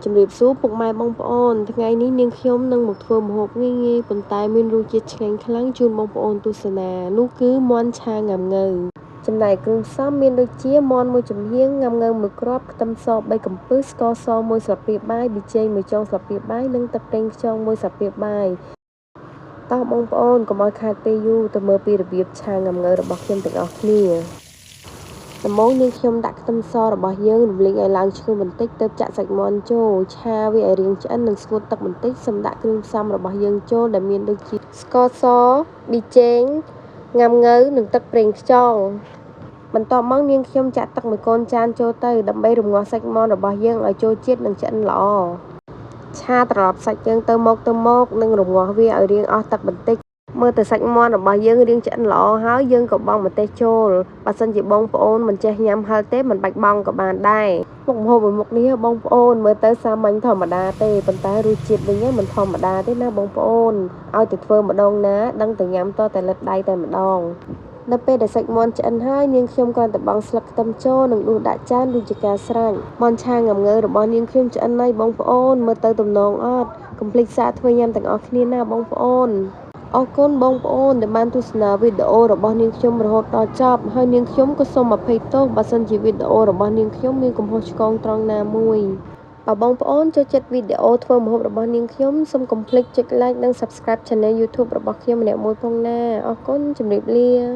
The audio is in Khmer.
ជំរាបសួរពុកម៉ែបងប្អូនថ្ងៃនេះនាងខ្ញុំនឹងមកធ្វើម្ហូបងាយៗប៉ុន្តែមានរសជាតិឆ្ងាញ់ខ្លាំងជូនបងប្អូនទស្សនានោះគឺមាន់ឆាងុាំង៉ូវចំណែកគ្រឿងផ្សំមានដូចជាមាន់មួយចំហៀងងុាំង៉ូវមួយគ្រាប់ខ្ទឹមស3កំពឹសស្ករស1ស្លាបព្រាបាយប៊ីចេង1ចុងស្លាបព្រាបាយនិងទឹកប្រេងខ្យង1ស្លាបព្រាបាយតោះបងប្អូនកុំឲ្យខាតពេលយូរទៅមើលពីរបៀបឆាងុាំង៉ូវរបស់ខ្ញុំទាំងអស់គ្នាដំបូងនាងខ្ញុំដាក់ខ្ទឹមសរបស់យើងរំលីងឲ្យឡើងឈ្ងុយបន្តិចទើបចាក់សាច់មាន់ចូលឆាវាឲ្យរាងឆ្អិននិងស្ងួតទឹកបន្តិចសូមដាក់គ្រឿងផ្សំរបស់យើងចូលដែលមានដូចជាស្ករសប៊ីចេងងុាំង៉ូវនិងទឹកប្រេងខ្យងបន្ទាប់មកនាងខ្ញុំចាក់ទឹកមួយកូនចានចូលទៅដើម្បីរំងាស់សាច់មាន់របស់យើងឲ្យចូលជាតិនិងឆ្អិនល្អឆាត្រឡប់សាច់យើងទៅមកនិងរំងាស់វាឲ្យរាងអស់ទឹកបន្តិចមើលទៅសាច់មាន់របស់យើងរាងឆ្អិនល្អហើយយើងក៏បង់ម្ទេសចូលបើសិនជាបងប្អូនមិនចេះញ៉ាំហឹរទេមិនបាច់បង់ក៏បានដែរមុខម្ហូបមួយមុខនេះបងប្អូនមើលទៅសាមញ្ញធម្មតាទេប៉ុន្តែរសជាតិវិញមិនធម្មតាទេណាបងប្អូនឲ្យតែធ្វើម្ដងណាដឹងតែញ៉ាំតតែលិតដៃតែម្ដងនៅពេលដែលសាច់មាន់ឆ្អិនហើយនាងខ្ញុំគ្រាន់តែបង់ស្លឹកខ្ទឹមចូលនិងដួសដាក់ចានរួចជាការស្រេចមាន់ឆាងុាំង៉ូវរបស់នាងខ្ញុំឆ្អិនហើយបងប្អូនមើលទៅទំនងអត់កុំភ្លេចសាកធ្វើញ៉ាំទាំងអស់គ្នាណាបងប្អូនអរគុណបងប្អូនដែលបានទស្សនាវីដេអូរបស់នាងខ្ញុំរហូតដល់ចប់ហើយនាងខ្ញុំក៏សូមអភ័យទោសបើសិនជាវីដេអូរបស់នាងខ្ញុំមានកំហុសឆ្គងត្រង់ណាមួយបើបងប្អូនចូលចិត្តវីដេអូធ្វើម្ហូបរបស់នាងខ្ញុំសូមកុំភ្លេចចុច Like និង Subscribe Channel YouTube របស់ខ្ញុំម្នាក់មួយផងណាអរគុណជម្រាបលា។